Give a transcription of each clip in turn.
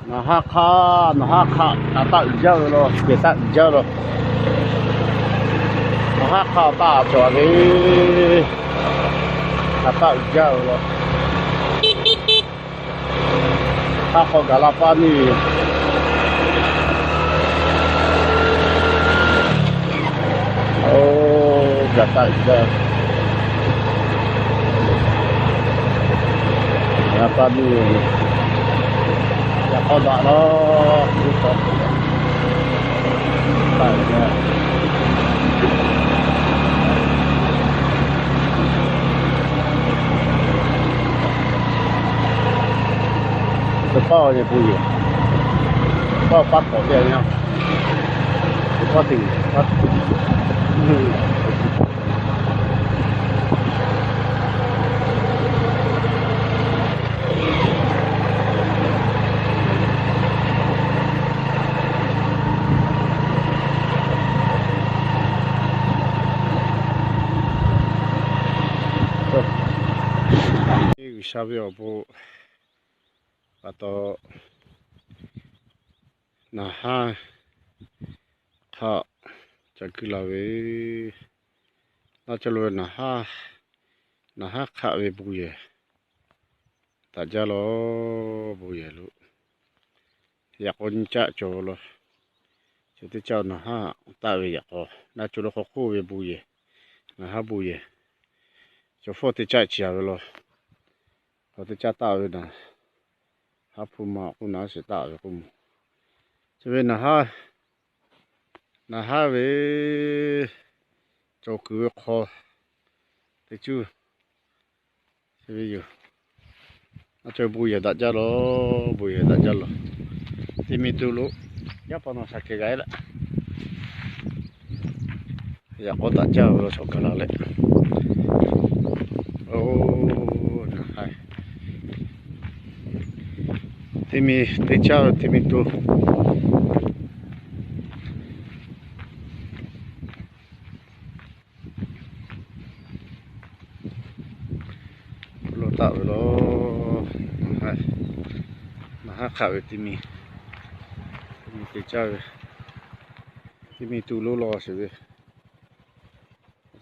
Naˍ haˉ hk'aˆ, naˍ haˉ hk'aˆ, kaꞈ taˆ uiˍ jaˇ ve lo, kehˬ taˆ uiˍ jaˇ lo. Naˍ haˉ hk'aˆ taˆ cawˬ ve, kaꞈ taˆ uiˍ jaˇ ve lo. Haˉ hk'aw gaˬ la paˇ neˇ ve. Oˇ, gaˬ taˆ uiˍ jaˇ. G'a paˇ neˇ ve, yaꞈ k'aw daꞈ la, oˇ hk'aw taˆ uiˍ jaˇ. Teˇ pawˆ ve bon yehˬ, teˇ pawˆ paˉ k'awꞈ te a yaˇ, teˇ pawˆ te paˉ. G'uiˬsha ve awˬ bon pa taw, naˍ haˉ hk'aˆ ca kuiˬ la ve, naˆ ca lo ve naˍ haˉ, naˍ haˉ hk'aˆ ve bon yehˬ daꞈ jaˇ lawˬ. Bon yehˬ lo yaꞈ k'aw nyi caˆ cawˬ lawˬ. Cawˬ teˇ caˆ naˍ haˉ taˆ ve yaꞈ k'aw, naˆ ca lo hk'aw hk'oˆ ve bon yehˬ, naˍ haˉ bon yehˬ, cawˬ fawˇ teˇ caˆ ciˍ a ve lawˬ. Hk'aw teˇ caˆ taˆ ve naˍ haˉ hpu ma k'oˆ naˍ haˉ shiˍ taˆ ve k'oˆ mawˬ. Chi ve naˍ haˉ, naˍ haˉ ve cawˬ kuiˬ ve hk'aw teˇ cuˇ, chi ve yoˬ. A cawˬ bon yehˬ daꞈ jaˇ lawˬ, bon yehˬ daꞈ jaˇ lawˬ. Teˇ miˬ tuˬ lo yaˇ pa nawˬ shaˍ kehˬ g'a e laˇ. Yaꞈ k'aw daꞈ jaˇ ve lo shawˍ gaˬ la leh, oˇ, naˍ haˉ, teˇ miˬ teˇ caˇ ve teˇ miˬ tuˬ lo taˆ ve lawˬ. Naˍ haˉ, naˍ haˉ hk'aˆ ve teˇ miˬ, teˇ miˬ teˇ caˇ ve, teˇ miˬ tuˬ lo lawˬ sheˍ ve,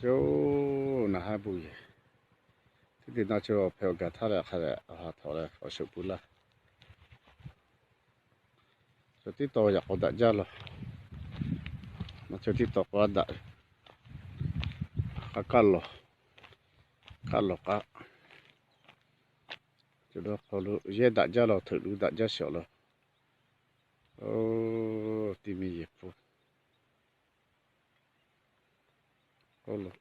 oˇ, naˍ haˉ bon yehˬ. Teˇ te naˆ ca awˬ hpehꞈ awˬ gaˬ htaˇ leh hk'a leh a ha htawꞈ leh awˬ sheuꞈ pu laˇ. Cawˬ tiˉ taw yaꞈ k'aw daꞈ jaˇ lawˬ. Naˆ ca tiˉ taw k'aw daꞈ, k'a kaˇ lawˬ, kaˇ lawˬ k'a, cawˬ dawˇ hk'aw lo yehˇ daꞈ jaˇ lawˬ, hteuꞈ lu daꞈ jaˇ shawˍ lawˬ. Oˇ, teˇ miˬ yehˬ hpu k'oˆ lo,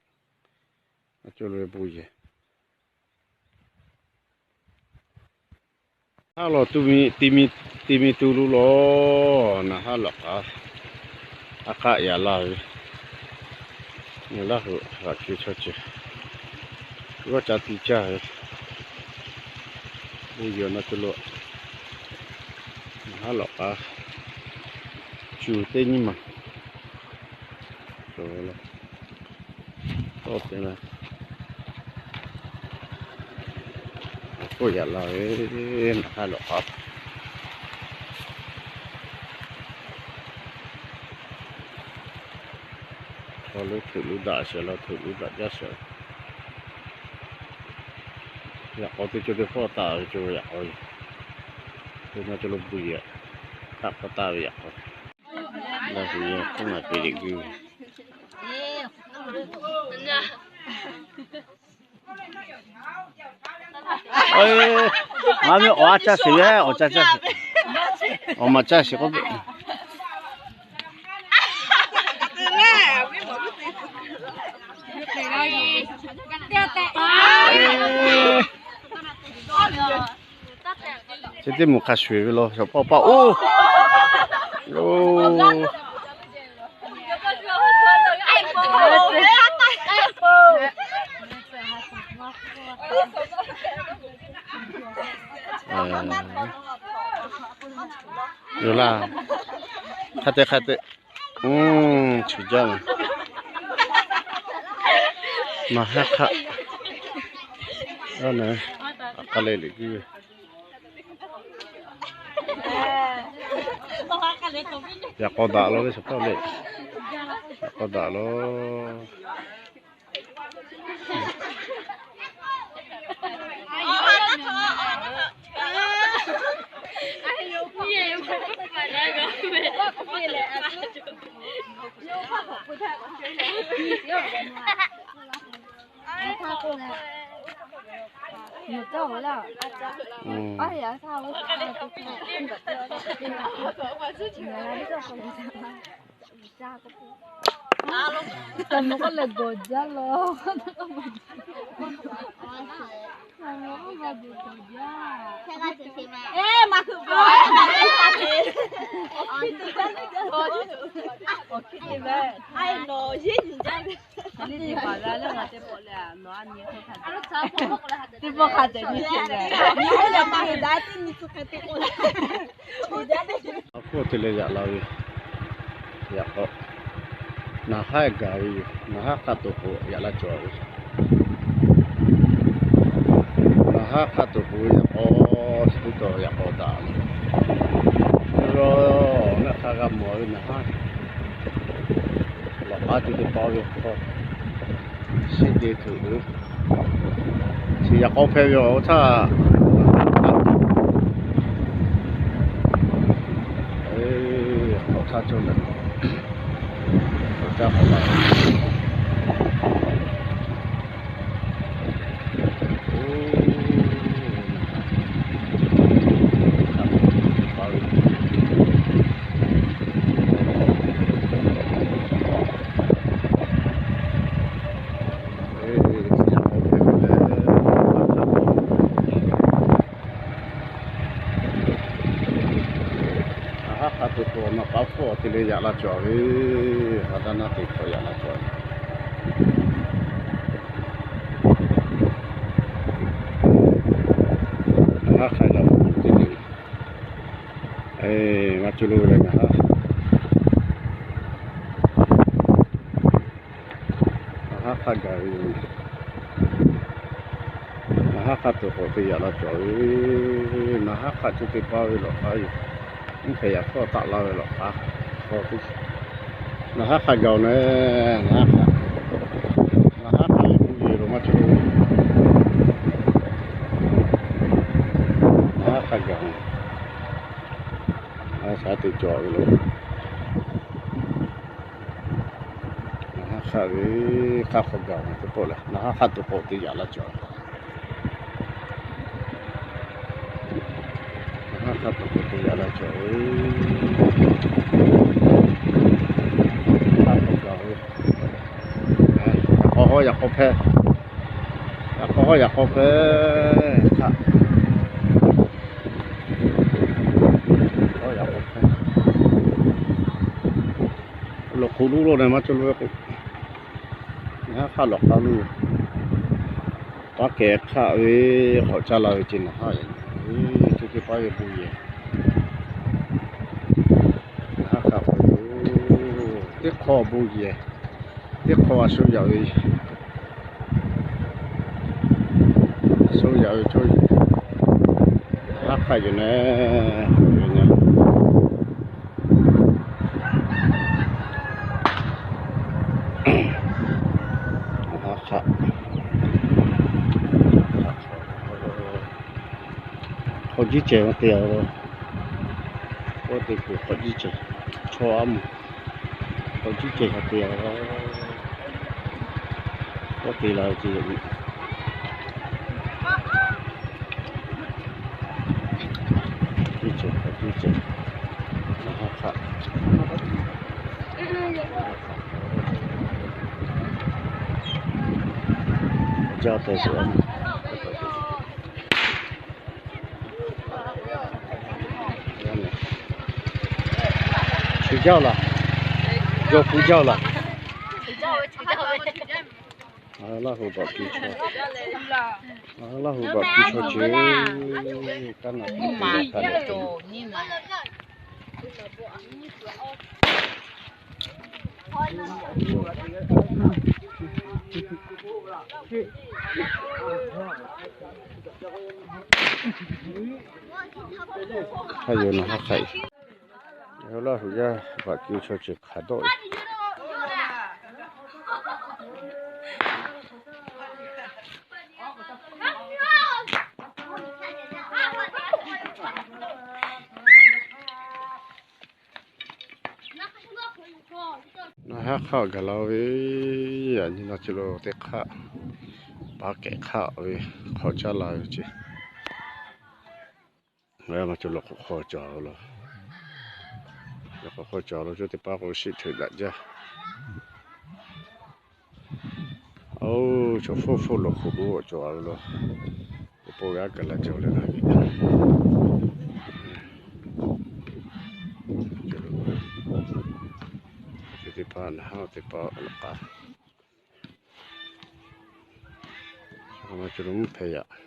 a cawˬ lo ve bon yehˬ. Haˉ lawˬ, teˇ miˬ, teˇ miˬ tuˬ lo lawˬ. Naˍ haˉ lawꞈ k'a, a k'aˆ yaꞈ la ve, nyi laˇ hu g'aꞈ ke chaw ceuˬ g'awˇ ca ti caˇ ve, bon yehˬ naˆ ca lo. Naˍ haˉ lawꞈ k'a, cuˬ teˇ nyiˇ maˬ, tawˇ te la, k'oˆ yaꞈ la ve, naˍ haˉ lawꞈ k'a. Hk'aw lo hteuꞈ lu daꞈ shehˍ lawˬ, hteuꞈ lu daꞈ jaˇ shehˍ. Yaꞈ k'aw teˇ cawˬ teˇ hpawˇ taˆ ve cawˬ ve yaꞈ k'aw yoˬ. Teˇ naˆ cawˬ lo bon yehˬ, hk'aˆ k'aw taˆ ve yaꞈ k'aw. Ngaˬ hui yehˬ hk'oˆ ngaˬ hui liꞈ guiˇ ve. Ngaˬ ve awˬ a caˇ sheˍ ve, awˬ caˇ caˇ sheˍ, awˬ maˬ caˇ sheˍ k'oˆ ve. Chi teˇ moˍ hk'a shuˍ ve lo, shawˍ paˆ paˆ oˇ. Yoˬ laˇ. Hk'a te hk'a te. Cuˬ jaˇ ve. Naˍ haˉ hk'aˆ. Aˬ, k'a leh liꞈ guiˇ ve. Yaꞈ k'aw daꞈ la ve suhˍ hpawˇ le. Yaꞈ k'aw daꞈ la. Teˇ pawˆ hk'a tehꞈ nyi te leh, nyi k'oˆ leh hk'a tehꞈ nyi te leh, a hpfuhˇ te leh yaꞈ la ve, yaꞈ k'aw, naˍ haˉ gaˬ ve yoˬ. Naˍ haˉ hk'a tuˬ k'o yaꞈ la cawˬ ve. Naˍ haˉ hk'a tuˬ k'o yaꞈ k'aw, chi teˇ taw yaꞈ k'aw daꞈ ve. Yawˇ ngaˬ hk'a g'a mawˬ ve naˍ haˉ lawꞈ k'aˉ te teˇ pawˆ ve hk'aw, shiˉ te tuˬ ve, chi yaꞈ k'aw hpehꞈ ve awˬ htaˇ, k'awꞈ htaˇ cawˬ leh, k'awꞈ caˇ k'awꞈ la. Naˍ haˉ hk'a tuˬ k'o, naˍ k'a hpfuhˇ te leh yaꞈ la cawˬ ve, ha daˇ naˉ te hk'awꞈ yaꞈ la cawˬ ve. Naˍ haˉ hk'a gaˬ ve te le. Maˇ cuˇ lo leh naˍ haˉ, naˍ haˉ hk'a gaˬ ve yoˬ. Naˍ haˉ hk'a tuˬ k'awꞈ te yaꞈ la cawˬ ve, naˍ haˉ hk'a cuˇ te paˇ ve lawꞈ k'aˉ yoˬ. Mvuhˇ hpehꞈ yaꞈ hkawˇ taˆ laˇ ve lawꞈ k'aˉ, naˍ haˉ hk'a gaˬ-oˬ naˍ, naˍ haˉ hk'a, naˍ haˉ hk'a ve k'oˆ ve lo maˇ cawˬ. Naˍ haˉ hk'a gaˬ-oˬ, a shaꞈ te cawˬ ve lo. Naˍ haˉ hk'a ve hk'a hk'aw gaˬ-oˬ teˇ pawˆ leh, naˍ haˉ hk'a tuˬ k'awꞈ te yaꞈ la cawˬ. Naˍ haˉ hk'a tuˬ k'awꞈ te yaꞈ la cawˬ. Hk'a hk'aw gaˬ ve, yaꞈ k'aw hawˉ yaꞈ k'aw hpehˇ, yaꞈ k'aw hawˉ yaꞈ k'aw hpehˇ htaꞈ, yaꞈ k'aw hpehˇ, lawꞈ hk'oꞈ lo lo leh maˇ cawˬ lo ve k'o, naˍ haˉ hk'a lawꞈ k'aˉ lo, paˉ kehˬ hk'aˆ ve, k'awꞈ caˇ la ve ce naˍ haˉ, co ce paˇ ve bon yehˬ, naˍ haˉ hk'a k'awꞈ yoˬ. Teˇ hk'awꞈ bon yehˬ, teˇ hk'awꞈ a shu yaꞈ ve, a shu yaꞈ ve cawˇ yoˬ. Naˍ haˉ hk'a yoˬ naˍ, yoˬ naˍ. Naˍ haˉ hk'a, hk'aw jiˇ cehˬ ma te a, oˇ te kuˬ hk'aw jiˇ cehˬ, chaw aˉ moˍ, hk'aw jiˇ cehˬ ma te a, oˇ te la ce, jiˇ cehˬ hk'aw jiˇ cehˬ, naˍ haˉ hk'a, jaˇ te suhˍ a. ချွေခြောက်လား၊ ကျော်ပူခြောက်လား။ Laˇ hu baꞈ piˇ chaw, Laˇ hu baꞈ piˇ chaw ce, kaˇ naˬ piˇ te ve kaˇ naˬ piˇ. Hk'a yoˬ naˍ haˉ hk'aꞈ. Chaw Laˇ huˍ yaˇ vaꞈ keu chaw ceuˬ hk'aˬ dawˆ ve. Naˬ haˉ hk'aˆ gaˬ la ve, yaꞈ nyi naˬ ceuˬ lo teˇ hk'aˆ, paˉ kehꞈ hk'aˆ ve hk'aw caˇ la ve ce. Ngaˬ hui ma cawˬ lo k'oꞈ hk'aw cawˬ lo, k'oꞈ hk'aw cawˬ lo cawˇ teˇ paˉ k'o, shiˆ hteuꞈ daꞈ jaˇ. Oˇ, chaw hpfuhˇ hpfuhˇ lo hk'oꞈ lo cawˬ lo, teˇ pawˆ g'aˇ kaˬ la cawˬ leh g'a ve. Teˇ paˉ naˬ haˉ teˇ paˉ laꞈ k'a ma cawˬ lo mvuhˇ hpehꞈ yaꞈ.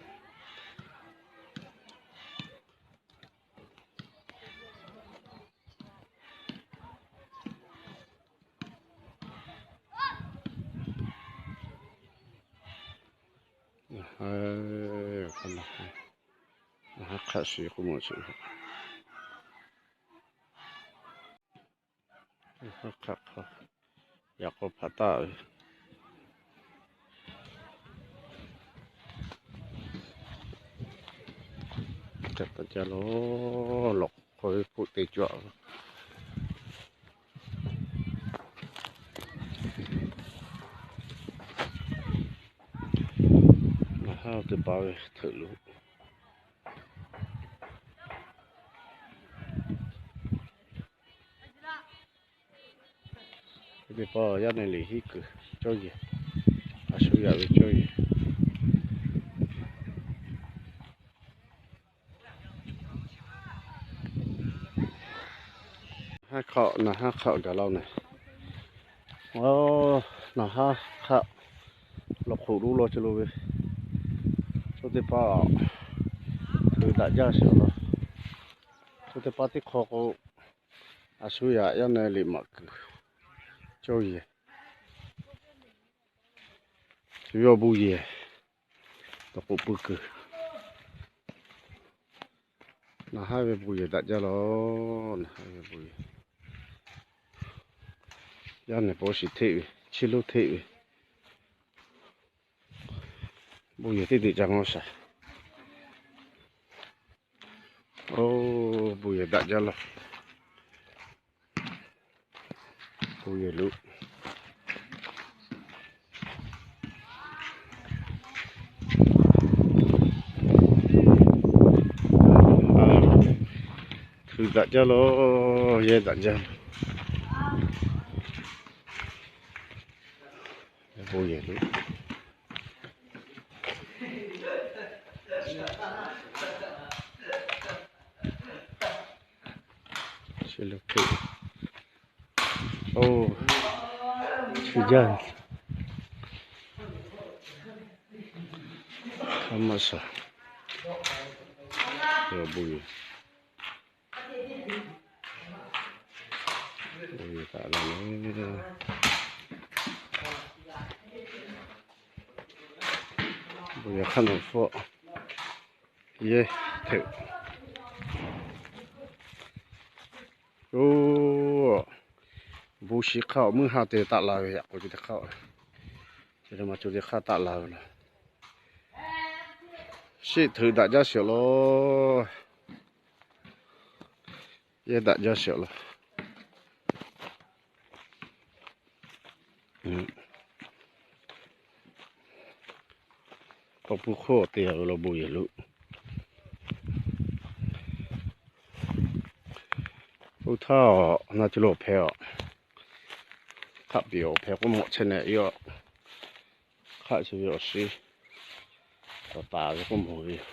Naˬ haˉ hk'aˆ shiˍ k'oˆ maˬ chi, haˉ hk'aˆ hk'a yaꞈ k'aw hpaꞈ taˆ ve. Hk'e taꞈ jaˇ lo, lawꞈ k'oˍ ve hpoˆ te cawˬ ve. Naˬ haˉ teˇ paˉ ve hteuꞈ lo. Teˇ pawˆ yaˇ nehˬ liꞈ hiˉ kuiˬ cawˇ yehˬ, a shu yaꞈ ve cawˇ yehˬ. Haˉ hk'aˆ, naˬ haˉ hk'aˆ gaˬ la nehˬ. Oˇ, naˬ haˉ hk'aˆ lawꞈ hk'oꞈ lo law cawˬ lo ve, chaw teˇ paˉ hteuꞈ daꞈ jaˇ sheˍ law. Chaw teˇ paˉ teˇ hk'aw k'o, a shu yaꞈ yaˇ nehˬ liꞈ maꞈ kuiˬ cawˇ yehˬ, shu yawˇ bon yehˬ, tawˍ k'oꞈ pui kuiˬ. Naˬ haˉ ve bon yehˬ daꞈ jaˇ law. Naˬ haˉ ve bon yehˬ, yaˇ nehˬ paw shiˍ hteˆ ve, chi lonˉ hteˆ ve, bon yehˬ teˇ teꞈ ca ngawˇ shaˍ. Oˇ, bon yehˬ daꞈ jaˇ law. Bon yehˬ lo, hteuꞈ daꞈ jaˇ law. Yehˇ daꞈ jaˇ. Bon yehˬ lo, chi lo hteˆ. Oˇ, chi jaˇ. Aˉ maˇ shaˍ. Bon yehˬ, bon yehˬ hk'aˆ nawˬ hpfuhˆ, yehˇ hteꞈ. Oˇ, bon shiˍ hk'aˆ meuˇ ha te taˆ la ve yaꞈ k'o, teˇ hk'aˆ, chi hk'e ma co teˇ hk'aˆ taˆ la ve laˬ. Shiˆ hteꞈ daꞈ jaˇ sheˍ law. Yehˇ daꞈ jaˇ sheˍ law. K'awꞈ pui hk'oˆ te yaꞈ ve law bon yehˬ lo. Oˇ htaˇ, naˬ ceuˬ lo awˬ hpehꞈ a, hk'aˆ piˍ awˬ hpehꞈ k'oˆ mawꞈ chehˇ nehˬ, hk'aˆ chi ve awˬ shiˉ tawˍ taˍ ve k'oˆ mawˬ ve yoˬ.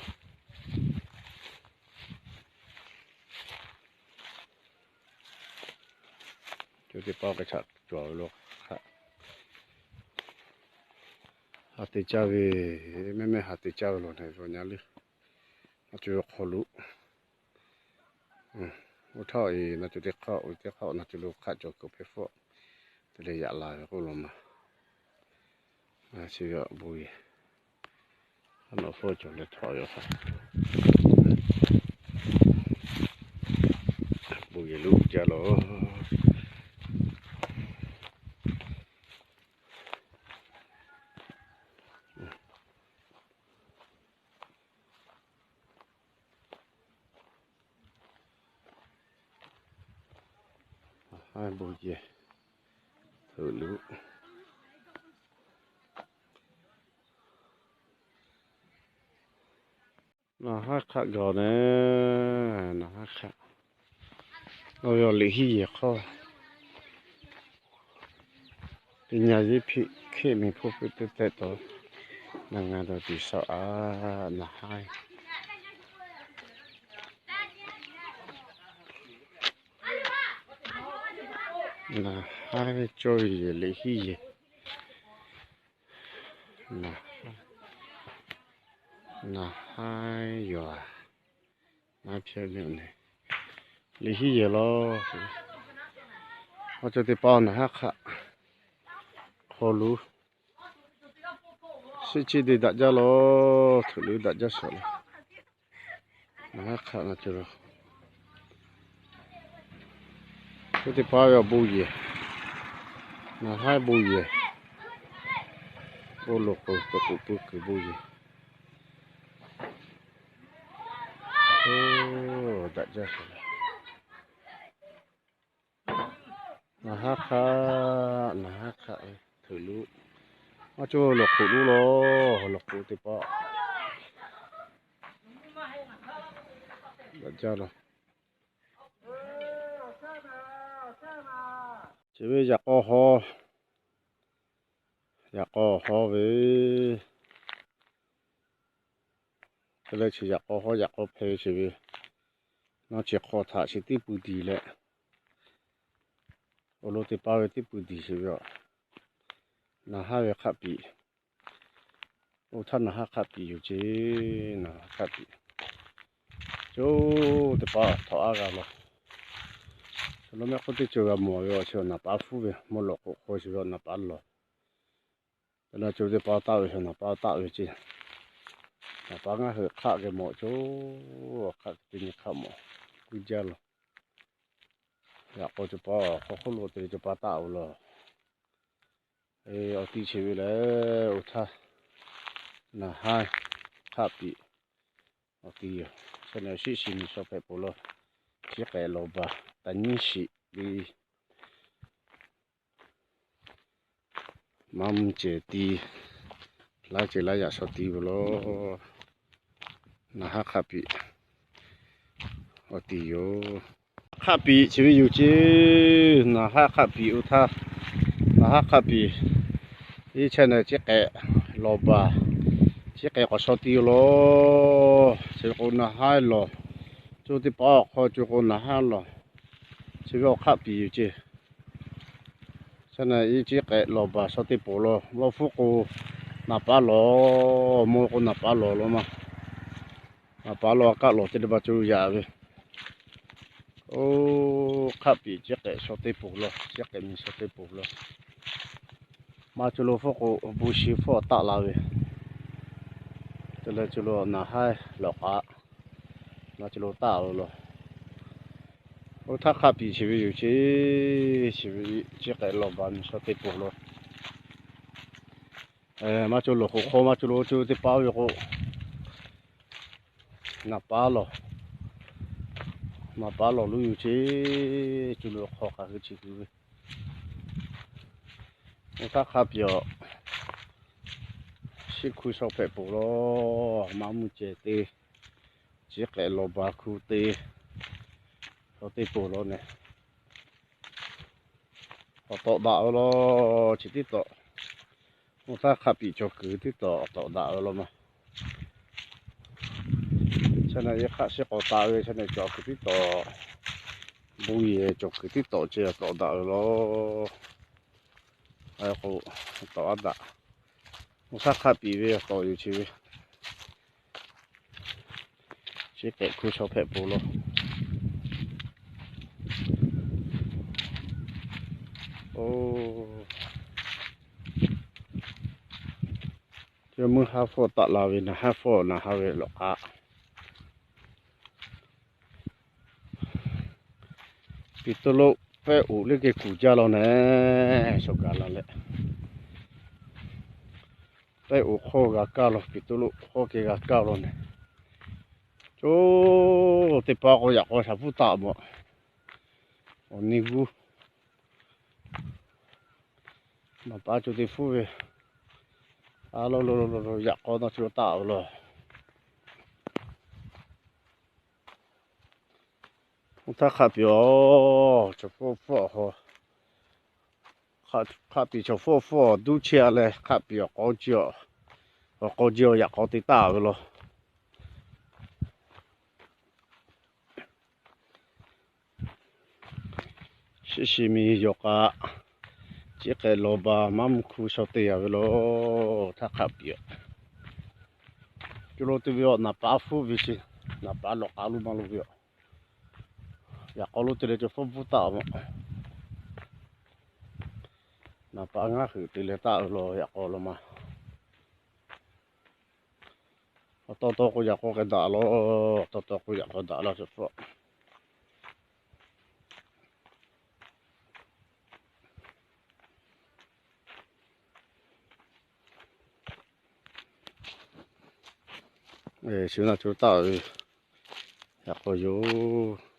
Teˇ pawˆ k'ai chaꞈ cawˬ ve lo hk'aˆ, ha te caˇ ve, mehˆ mehˆ ha te caˇ ve laˬ nehˬ ve awˬ nyi leuˉ, a co ve hk'aw lo. Oˇ htaˇ e naˬ ceuˬ teˇ hk'aˆ, teˇ hk'aˆ naˬ ceuˬ lo hk'aˆ cawˬ kuiˬ hpehꞈ hpfuhˆ te leh yaꞈ la ve k'oˆ law ma. Chi ve bon yehˬ, ha nawˬ hpfuhˆ cawˬ leh htaꞈ ve awˬ hk'aˇ, bon yehˬ lo jaˇ law. Bon yehˬ, heuꞈ luꞈ. Naˍ haˉ hk'aˆ gaˬ neh, naˍ haˉ hk'aˆ. Awˬ ve awˬ liꞈ hiˉ yehˬ hk'aw, ပညာရေး hpiˆ hkiˆ miˬ hpoˆ puiˉ teˇ tehˆ tawˬ, naˍ ngaˬ dawˬ tuˬ shaˍ a, naˍ haˉ Naˍ haˉ cawˇ ve yehˬ, liꞈ hiˉ yehˬ. Naˍ haˉ yawˬ a, naˍ haˉ hpehꞈ ve neh, liꞈ hiˉ yehˬ law. Awˬ cawˬ teˇ hpaˍ naˍ haˉ hk'aˆ hk'aw lo shiˆ chiˆ de daꞈ jaˇ law, htuꞈ leuˉ daꞈ jaˇ shawˍ law. Naˍ haˉ hk'aˆ na cawˬ law. Oˇ teˇ hpaˍ ve awˬ bon yehˬ, naˍ haˉ bon yehˬ, bon loˍ k'oˍ tawˬ k'oˍ pui kuiˬ bon yehˬ. Oˇ, daꞈ jaˇ shawˍ law. Naˍ haˉ hk'aˆ, naˍ haˉ hk'aˆ ve htuꞈ lo, maˇ cawˇ lawˬ hk'oꞈ lo law, lawˬ hk'oꞈ teˇ hpaˍ daꞈ jaˇ law. Chi ve yaꞈ k'aw haw, yaꞈ k'aw haw ve, te leh chi yaꞈ k'aw haw yaꞈ k'aw hpehˇ ve chi ve, nawˬ chi hk'aw htaꞈ chi teˇ pui diˬ leh, awˬ lo teˇ hpaˍ ve teˇ pui diˬ chi ve a, naˍ haˉ ve hk'aˆ piꞈ, oˇ htaˇ naˍ haˉ hk'aˆ piꞈ yoˬ ceˇ, naˍ haˉ hk'aˆ piꞈ. Coˇ teˇ hpaˍ htawꞈ aˉ g'a law. Chaw lo mehˆ hk'oˆ teˇ ceuˬ g'a mawˬ ve awˬ chi naˍ paˍ hpuˉ ve mawˇ lawˬ k'oꞈ hk'aw chi ve naˍ paˍ lawˬ. Te leh co teˇ hpaˍ taˆ ve, naˍ paˍ taˆ ve ceˇ. Naˍ paˍ ngaˇ heuꞈ hk'aˆ geh mawˬ coˇ, hk'aˆ teˇ nyi hk'aˆ mawˬ, kuˇ jaˇ law. Yaꞈ k'aw co paˍ hk'aw hk'oˆ lo te leh co paˍ taˆ ve law. Awˬ ti chi ve lehˬ, oˇ htaˇ naˍ haˉ hk'aˆ piꞈ awˬ ti yoˬ. Chi nehˬ shiˆ shiˍ miˬ shaw hpehꞈ peuˬ law. Chi k'ehꞈ lawˬ baˬ taˍ nyiˉ shiˍ ve maˇ mvuhˇ cehˬ ti, laiˉ ceuˬ laiˉ yaꞈ shaw ti ve law. Naˍ haˉ hk'aˆ piꞈ awˬ ti yoˬ. Hk'aˆ piꞈ chi ve yoˬ ceˇ. Naˍ haˉ hk'aˆ piꞈ oˇ htaˇ, naˍ haˉ hk'aˆ piꞈ, iˉ chehˇ nehˬ ciˉ k'ehꞈ lawˬ baˬ, ciˉ k'ehꞈ k'awꞈ shaw ti law. Chi ve k'o naˍ haˉ lawˬ, co teˇ paˍ awˬ hk'aw co k'o naˍ haˉ lawˬ. Chi ve awˬ hk'aˆ piꞈ yoˬ ceˇ. Chi nehˬ iˉ ciˉ k'ehꞈ lawˬ baˬ shaw teˇ poˬ law. Mawˇ hpfuhˇ k'o naˍ paˍ lawˬ, mawˇ k'o naˍ paˍ lawˬ law maˇ. Naˍ paˍ lawˬ a kaˆ lawˬ te leh ba co yaꞈ ve. Oˇ hk'aˆ piꞈ ciˉ k'ehꞈ shaw teˇ poˬ law, ciˉ k'ehꞈ miˬ shaw teˇ poˬ law. Maˇ co lo hpfuhˇ k'o, bon shi hpfuhˇ taˆ la ve. Te leh co lo naˍ haˉ lawˬ k'aꞈ, maˇ co lo taˆ ve law. Oˇ htaˇ hk'aˆ piꞈ chi ve yoˬ ceˇ. Chi ve ciˉ k'ehꞈ lawˬ baˬ miˬ shaw teˇ poˬ law. Maˇ co lawˬ k'o hk'aw maˇ co lo co teˇ paˍ ve k'o, naˍ paˍ lawˬ, naˍ paˍ lawˬ lo yoˬ ceˇ. Co lo hk'aw hk'aˬ hui chi hui ve. Oˇ htaˇ hk'aˆ piꞈ awˬ shiˉ hkuˇ shaw hpehꞈ poˬ law. Maˇ mvuhˇ cehˬ te, ciˉ k'ehꞈ lawˬ baˬ hkuˇ te, shaw teˇ poˬ law nehˬ. Awˬ tawꞈ daꞈ ve law. Chi tiˉ tawꞈ, oˇ htaˇ hk'aˆ piꞈ cawˬ kuiˬ tiˉ tawꞈ, awˬ tawꞈ daꞈ ve law maˇ. Chi nehˬ yehˬ hk'aˆ shiˉ k'awꞈ taˍ ve, chi nehˬ cawˬ kuiˬ tiˉ tawꞈ, bon yehˬ cawˬ kuiˬ tiˉ tawꞈ ceˇ, awˬ tawꞈ daꞈ ve law. K'o, tawꞈ a daꞈ. Oˇ htaˇ hk'aˆ piꞈ ve awˬ tawꞈ yoˬ chi ve. Chi k'ehꞈ hkuˇ shaw hpehꞈ poˬ law. Oˇ, chi mvuhˇ haˉ hpawˇ taˆ la ve, naˍ haˉ hpawˇ naˍ haˉ ve lawꞈ k'aˆ. Piˍ to lo pehˇ oꞈ leh geh kuˬ jaˇ law nehˬ, shaw gaˬ la leh. Pehˇ oꞈ hk'aw g'a kaˇ law, piˍ to lo hk'aw geh g'a kaˇ law nehˬ. Coˇ teˇ paˍ k'o yaꞈ k'aw shaˍ hpuˇ taˆ mawˬ. Awˬ nyi g'uˇ Naˍ paˍ co te hpfuhˇ ve, a lo lo lo lo yaꞈ k'aw naw co taˆ ve laˬ. Oˇ htaˇ hk'aˆ piˍ-oˬ, chaw hpfuhˇ hpfuhˇ-a, hk'aˆ piˍ chaw hpfuhˇ hpfuhˇ-a duˇ chehˇ-a leh hk'aˆ piˍ awˬ k'aw ji, awˬ k'aw ji awˬ yaꞈ k'aw te taˆ ve laˬ. Shiˉ shi mi yawˬ k'a, chi hk'e lawˬ baˬ maˇ mvuh hku shaw te-a ve laˬ. Htaˇ hk'aˆ piˍ-a, co lo te ve awˬ naˍ paˍ hpfuhˇ ve chi, naˍ paˍ lawꞈ k'a lo maˇ lo ve awˬ, yaꞈ k'aw lo te leh chaw hpfuhˇ bvuhˇ taˆ-a maˬ. Naˍ paˍ ngaˇ heuꞈ te leh taˆ ve laˬ yaꞈ k'aw lo maˬ. Awˬ taw taw k'o yaꞈ k'aw k'ai daꞈ laˬ, awˬ taw taw k'o yaꞈ k'aw daꞈ laˇ chaw hpfuhˇ. Chi na co taˆ ve, yaꞈ k'aw yoˬ.